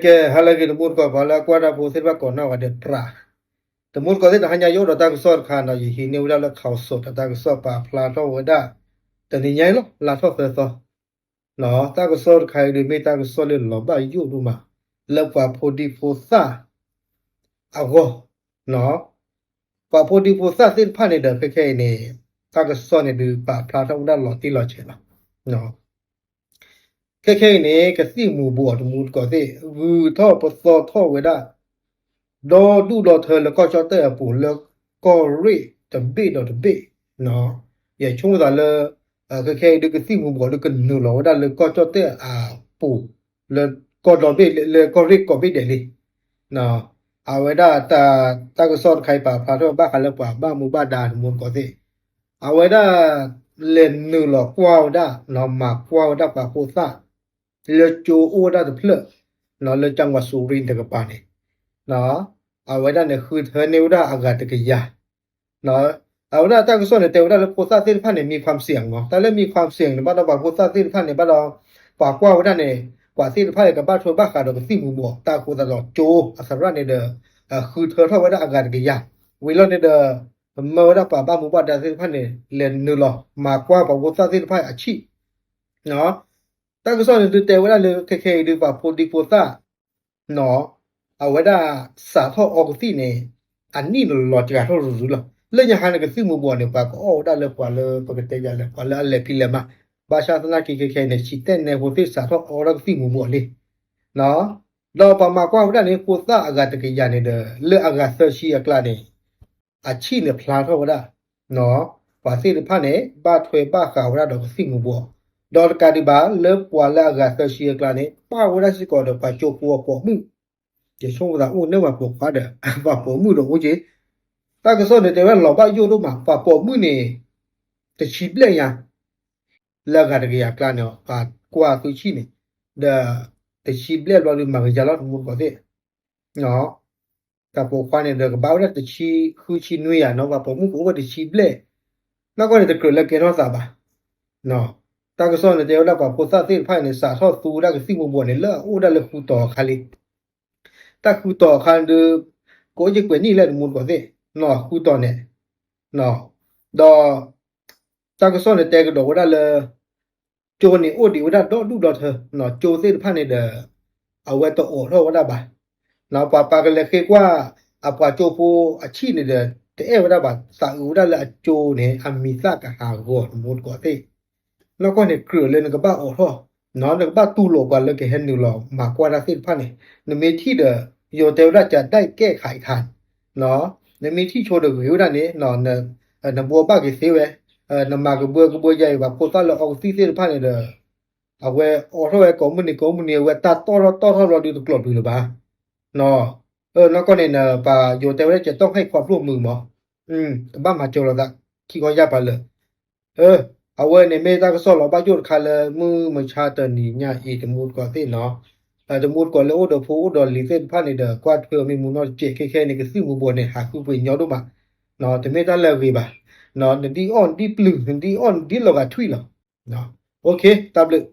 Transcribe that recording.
ကဲ ဟါလၢအဂ့ၤ တမူတကိး ပှၤလၢအကွၢ်တၢ်ဖိသ့ၣ်တဖၣ်ကိးနီၢ်ဂၤဒဲး ပြး တမူတကိးသ့ၣ် တဟါညါယအိၣ်ဒီးတၢ်ကစီၣ်တခါနီၤ, ယဟံးန့ၢ်ဝဲဒၣ်လၢ Khaosod တၢ်ကစီၣ်ပာ်ဖျါထီၣ်ဝဲဒၣ် တနံၤညါအံၤလီၤ လါထီၣ်သၢသီ တၢ်ကစီၣ်တခါအံၤဒုးမ့ၢ်တၢ်ကစီၣ်လၢလီၤဘၣ်ယိၣ်ဒိၣ်မး လၢပှၤဖိဒံဖိသၣ်အဂီၢ် ပှၤဖိဒံဖိသၣ်သ့ၣ်တဖၣ်န့ၣ်ဒီး ခဲခဲအံၤန့ၣ် တၢ်ကစီၣ်န့ၣ်ဒုးပာ်ဖျါထီၣ်ဝဲဒၣ်လီၤတံၢ်လီၤဆဲးလီၤ. ခဲခဲအံၤန့ၣ် ကသံၣ်မူၤဘှီးတမူတကိးသ့ၣ် ဂုၤထီၣ်ပသီထီၣ်ဝဲဒၣ် ဒီဒူၣ်ဒီထၢလၢကီၢ်ကၠီၣ်တဲၣ်အပူၤ လၢကီၢ်ရ့ၣ်တဘ့ၣ်ဒီးတဘ့ၣ်, ယဆိကမိၣ်သးလၢ ခဲခဲအံၤဒုးကသံၣ်မူၤဘှီးဒုးကနုာ်လီၤဝဲဒၣ်လၢကီၢ်ကၠီၣ်တဲၣ်အပူၤ လၢကီၢ်ဒီဘ့ၣ် လၢကီၢ်ရ့ၣ်ကိးဘ့ၣ်ဒဲးလံ. အဝဲဒၣ် တၢ်ကစီၣ်တခါအံၤပာ်ဖျါထီၣ်ဘၣ်ဃးလၢပှၤဘၣ်မူဘၣ်ဒါတမူတကိးသ့ၣ် အဝဲဒၣ် လဲၤနုာ်လီၤကွၢ်ဝဲဒၣ် မၤကွၢ်ဝဲဒၣ်ပှၤဖိသၣ် လၢကၠိအိၣ်ဝဲဒၣ်တဖျၢၣ် လၢကၠၣ်ဝၤစူၤရံတကပၤန့ၣ် အဝဲဒၣ်န့ၣ် ဃုထၢန့ၢ်ဝဲဒၣ်အဂၤတကယၤ အဝဲဒၣ်တၢ်ကစီၣ်န့ၣ် တဲဝဲဒၣ်လၢဖိသၣ်သ့ၣ်တဖၣ်န့ၣ် မံခွါစံၣ်အမီၤ တၢ်လၢမံခွါစံၣ်န့ၣ် ဘၣ်ဒီးပှၤဖိသၣ်သ့ၣ်တဖၣ်န့ၣ် ဘၣ်ဒီး ပှၤကွၢ်ဝဲဒၣ်န့ၣ် ပှၤသ့ၣ်တဖၣ်အံၤကဘၣ်ထွဲဘၣ်ဃးဒီးကသံၣ်မူၤဘှီး တၢ်အဃိသတးဒီးကၠိအသရၣ်န့ၣ်ဒီး ဃုထၢထီၣ်ဝဲဒၣ်အဂၤတကယၤ ဝံၤလီၤန့ၣ်ဒီး မၢဝဲဒၣ်ပှၤဘၣ်မူဘၣ်ဒါသ့ၣ်တဖၣ်န့ၣ် လဲၤနုာ်လီၤ မၤကွၢ်ပှၤဖိသၣ်သ့ၣ်တဖၣ်အဆံၣ် တၢ်ကစီၣ်န့ၣ်ဒုးတဲဝဲဒၣ်လၢ ခဲခဲအံၤဒုး ပှၤဖိဒံဖိသၣ် အဝဲဒၣ်စးထီၣ်အီကသံၣ်န့ၣ် အနံၣ်န့ၣ်လီၤစှၤထီၣ်ရုရုလီၤ. လၢညါဟါန့ၣ် ကသံၣ်မူၤဘှီးန့ၣ် ပှၤကအီၣ်ဝဲဒၣ်လၢပှၤလၢပကတဲယၤလဲၣ် ပှၤလၢအလဲၤဖံးလဲၤမၤ ဘၣ်ဆၣ်သနာ်က့ ခဲခဲအံၤန့ၣ် ဆံးတဲနဲဖိသ့ၣ်စးထီၣ်အီဝဲဒၣ်ကသံၣ်မူၤဘှီးလံ ဒီးပှၤမၤကွၢ်ဝဲဒၣ်န့ၣ် ဖိသၣ်အဂၤတကယၤန့ၣ်ဒီး လၢအဂၤသၢဆံအကျါန့ၣ် အဆံၣ်န့ၣ်ဖျါထီၣ်ဝဲဒၣ် ပှၤသ့ၣ်တဖၣ်န့ၣ် ဘၣ်ထွဲဘၣ်ဃးဝဲဒၣ်ဒီးကသံၣ်မူၤဘှီး ဒီးတကးဒံးဘၣ် လၢပှၤလၢအဂၤသၢဆံအကျါန့ၣ် ပာ်ဝဲဒၣ်စ့ၢ်ကီးဒီးပှၤကၠိဖိအပိာ်မုၣ် ယဆိကမိၣ်သးအိၣ်န့ၢ်ပှၤပိာ်ခွါဒီး ပှၤပိာ်မုၣ်ဒီးအိၣ်က့ၤ တၢ်ကစီၣ်န့ၣ်တဲဝဲဒၣ်လီၤဘၣ်ယိၣ်ဒိၣ်မး ပှၤပိာ်မုၣ်န့ၣ် တဆံဘျဲၣ်ညါ လၢအဂၤတကယၤအကျါန့ၣ် ပှၤကွၢ်သုဆံၣ်န့ၣ် ဒီး တဆံဘျဲၣ်ဘျီဒုးမၤကယၤလီၤတမူတကိးသ့ၣ် တၢ်ပိာ်ခွါန့ၣ်ဒီးကဘၣ်ဝဲဒၣ်တဆံ ဃုဆံနွံယၤနီၤ ပှၤပိာ်မုၣ်ကအိၣ်ဝဲတဆံဘျဲၣ် နီၢ်ကီၢ်န့ၣ်တကြၢးလၢကဲထီၣ်သးဘၣ် တၢ်ကစီၣ်န့ၣ်တဲဝဲဒၣ်ပှၤဖိသၣ်သ့ၣ်တဖၣ်န့ၣ် စးထီၣ်သူဝဲဒၣ်ကသံၣ်မူၤဘှီးန့ၣ် လၢအအိၣ်ဒၣ်လၢဃုတီၤအခါလံ တၢ်ဃုတီၤအခါဒုး ကအိၣ်ယံာ်ကွဲးနံၣ်လဲၣ်တမူတကိးသ့ၣ် ဃုတီၤန့ၣ် ဒီး တၢ်ကစီၣ်န့ၣ်တဲကဒီးဝဲဒၣ်လၢ ကၠိန့ၣ်အိၣ်ဒံးဝဲဒၣ်ဒီဒူၣ်ဒီထၢ ကၠိသ့ၣ်တဖၣ်န့ၣ်ဒီး အဝဲတအိးထီၣ်ဝဲဒၣ်ဘၣ် ပှၤပာ်ကလဲၤဃ့ကွၢ် အပှၤကၠိဖိအဆံၣ်န့ၣ်ဒီး တအဲၣ်ဝဲဒၣ်ဘၣ် သးအုးဝဲဒၣ်လၢအကၠိန့ၣ် အမံၤသၣ်ကဟးဂီၤတမူတကိးသ့ၣ် နီၢ်ကီၢ်န့ၣ်ကြၢးလၢနကဘၣ်အိးထီၣ် နကဘၣ်တူၢ်လိာ်ပှၤလၢကဟဲနုာ်လီၤမၤကွၢ်တၢ်သ့ၣ်တဖၣ်န့ၣ် နမ့ၢ်ထံၣ်ဒီး ယိၤတဲဝဲဒၣ်ကဒါကဲၣ်ခးအံၤခါ နမ့ၢ်ထံၣ်ဆိဒီးဂ့ၤဝဲဒၣ်န့ၣ် နဘှီဘၣ်က့ၤသ့ဝဲ နမၤကဘှီကဘှီယါအံၤပှၤဖိသၣ်လၢအီကသံၣ်သ့ၣ်တဖၣ်န့ၣ်ဒီး အဝဲအိးထီၣ်ဝဲကိးမုၢ်နံၤကိးမုၢ်နံၤ အဝဲတၢ်တီၢ်ထီၣ်တီၢ်ထီၣ်ဘျီဒုးတကျိးဘျုးလၢၤဘၣ် နီၢ်ကီၢ်န့ၣ် ပယိၤတဲဝဲဒၣ်ကဲတီၢ်ဟဲၣ်ခွါဖျိမုာ်မး ကဘၣ်မၤစၢၤလိာ်သး ခံခီယၢ်ပာ်လၢာ် အဝဲန့ၣ်မ့ၢ်တၢ်ကစီၣ်လီၤဘၣ်ယိၣ်တခါလၢမုၢ်မဆါတနံၤညါအံၤတမူတကိးသ့ၣ်နီၤ တမူတကိးလၢအိၣ်ဒီးဖိအိၣ်ဒီးလံၤသ့ၣ်တဖၣ်န့ၣ်ဒီး ကွၢ်ထွဲအီၤမ့ၢ်မူနီတစဲး ခဲခဲန့ၣ် ကသံၣ်မူၤဘှီးန့ၣ် ဟးဃုပှ့ၤညီဒိၣ်မး တမ့ၢ်တၢ်လၢအဂ့ၤဘၣ် နဒ်အီၣ်နဒ်ပျုၤ နဒ်အီၣ်နဒ်လီၤဂာ်ထွံၣ်လီၤ တၢ်ဘျုး